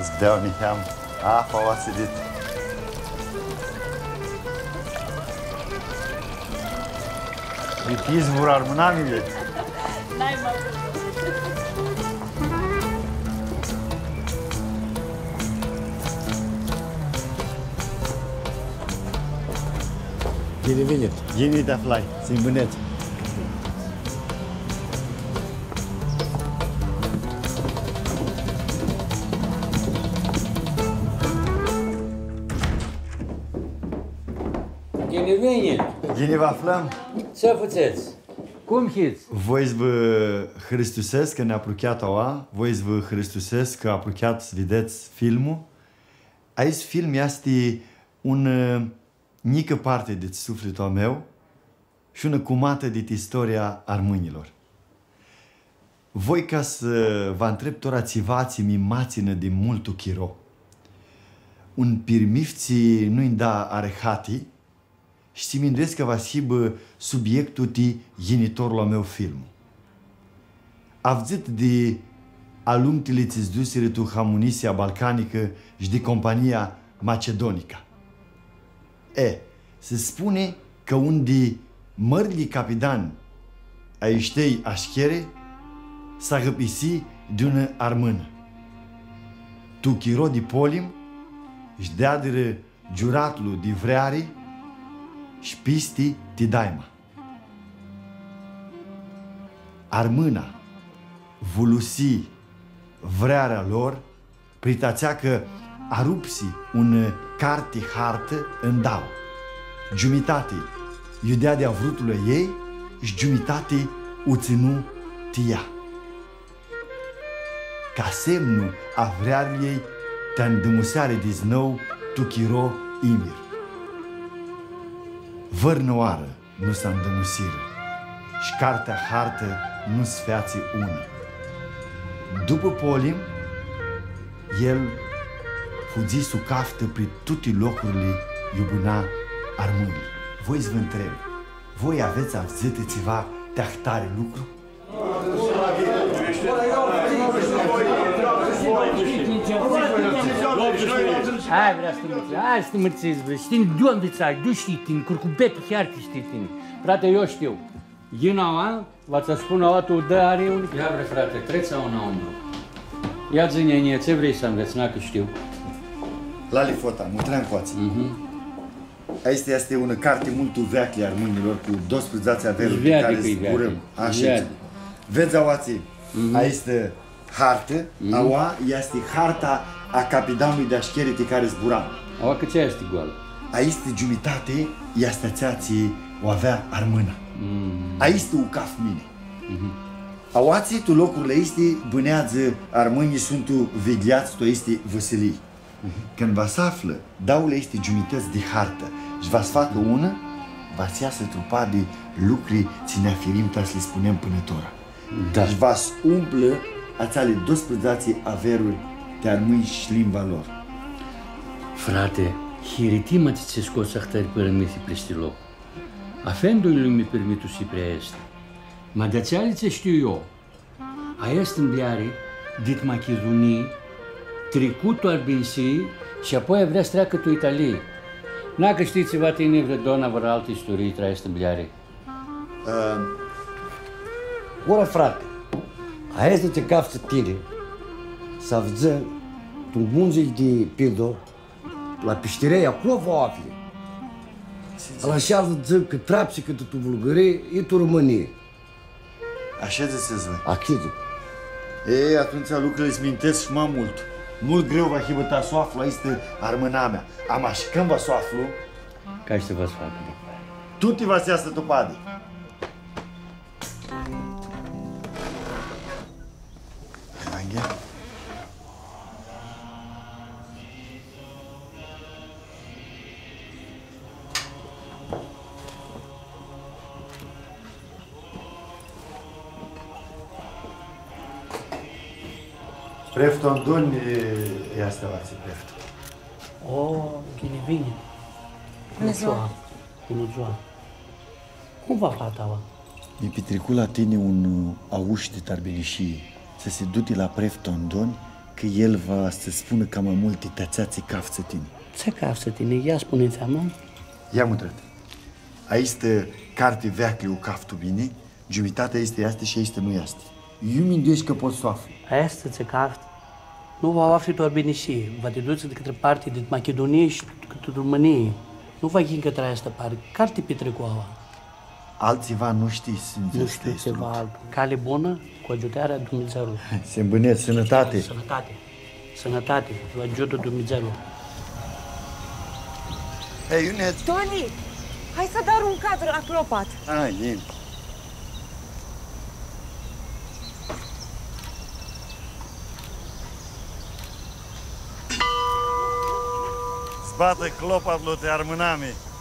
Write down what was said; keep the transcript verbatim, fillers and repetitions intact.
S-beau niheam apã, aoatsi dit. Dit izvur armãnamili. N-ai, mã. Ghini vinit! Ghini ti aflai! S-him bãnedz! Ghini vinit! Ghini vã aflãm! Tsi fãtsets? Cum hits? Voi s-vã hãristusescu cã nã aprucheat aua, voi s-vã hãristusescu cã aprucheat s-videts filmul. Aestu film easti un, ã, njicã parti di suflitlu a meu shi unã cumatã di istoria armãnjlor. Voi ca s-vã ntreb tora tsiva tsi mi matsinã di multu chiro. Un pirmith tsi nu-nj da arãhati, shi tsi minduescu cã va s-hibã subiectul ti yinitorlu a meu filmu. Avdzãt di alumtili tsi s-dusirã tu Hamunisia Balcanicã shi di Compania Macedonica. E, si spuni cã un di mãrlji capidani a aishtei ashcheri s-agãpisi di unã armãnã. Tu chiro di polim, sh-deadirã giuratlu di vreari sh-pisti ti daima. Armãna vulusi vrearea lor, prit atsea cã arupsi unã carti hartã ndauã. Giumitati iu deadi a vrutlui a ljei, sh-giumitati u tsãnu ti ea. Ca semnu a vreariljei, ti andãmuseari di znãu tu chiro imir. Vãrnãoarã nu s-andãmusirã, sh-cartea hartã nu s-featsi unã. Dupã polim, el fudzi s-u caftã pri tuti locurli iu bãna armãnjlji. Voi s-vã ntreb, voi avets avdzãtã tsiva ti ahtari lucru? Ai, vrea s-ti mãrtsits, ai s-ti mãrtsits, bre. Shtii, di iu anvitsai, di iu shtii tini, curcubeti, chiar ti shtii tini. Frate, eu shtiu. Yin aua, va tsã spun aua, tu dã ari un... Ia, bre, frate, trets aua un om. Ia dzã-nj, tsi vrei s-anvets, na, cã shtiu. Lali Fota, mutrea ncoatsi. Mhm. Aestã easti unã carti multu veaclji a armãnjlor, cu doisprãdzatsi averuri ti cari zburãm. Ashã. Vedz aoatsi, aestã hartã, aua easti harta a capidanlui di ashcheri ti cari zburam. Aua cãtse easti goalã? Aestã giumitati easti atsea tsi u avea armãna. Aestã u caftu mini. Aoatsi, tu locurli aesti, bãneadzã armãnjlji, suntu vighljats tu aesti vãsilii. Cãndu va s-aflã dauli aesti giumitãts di hartã shi va s-facã unã, va s-easã trupadi lucri tsi nã afirim ta s-li spunem pãnã tora. Da. Shi va s-umplã atseali doisprãdzatsi averuri ti armãnj shi limba lor. Frate, hiritimati tsi scots ahtari pãrãmithi pristi loc. Afendului nu-i mi pirmitusi pri aestã. Ma di atseali tsi shtiu eu, aestã mbljari, dit Machidunii, tricu tu Arbintsii shi apoi vrea s-treacã tu Italii. Na cã shtii tsiva tini, vrea dona vãrã altã isturii trã aestã mbljari. Ã, ora, frate, aestã tsi caftsã tini, s-avdzã tu muntsãlj di Pido, la Pishtirei, aclo va u afli. Ala shi avdzã cã trapsi cãtã tu Vulgãrii, i tu Rumãnii. Ashi dzãtsets voi. Ashi dzãc. E, atumtsea lucrurli s-mintescu shi ma multu. Multu greu va hibã ta s-u aflu aistã armãnamea. Ama shi cãndu va s-u aflu? Ca shi tsi va s-facã. Tuti va s-easã tu padi. Hai, Anghe. Preftu Andon easti aoatsi, preftu. O, ghini vinit. Bunã dzua. Bunã dzua. Cum va, frate, aua? Mi pitricu la tini un, ã, aush di Tarbinishii, tsi si duti la preftu Andon, Cã el va s-tsã spunã cama multi ti atsea tsi caftã tini. Tsi caftã tini? Ia spuni-nj, mã. Ia mutret. Aestã carti veaclji u caftu ghini, giumitatea easti, easti shi aestã nu easti. Iu mindueshti cã pots s-u afli? Aestã tsi caftu? Nu va u afli tu Arbinishii, va ti duts di cãtrã parti di Machidunii shi cãtrã Rumãnii. Nu va yinã cãtrã aestã parti. Cari ti pitricu aua? Altsiva nu shtii, sincer. Nu shtiu tsiva altu. Cali bunã, cu agiutarea a Dumnidzãlui. S-bãnedz, sãnãtati! Sãnãtati! Sãnãtati! Vã agiutã Dumnidzãlu! Hei, Ionet! Toni, hai s-adar un cadru la Clopat. Hai, yini. S-batã Clopatlu ti armãnami!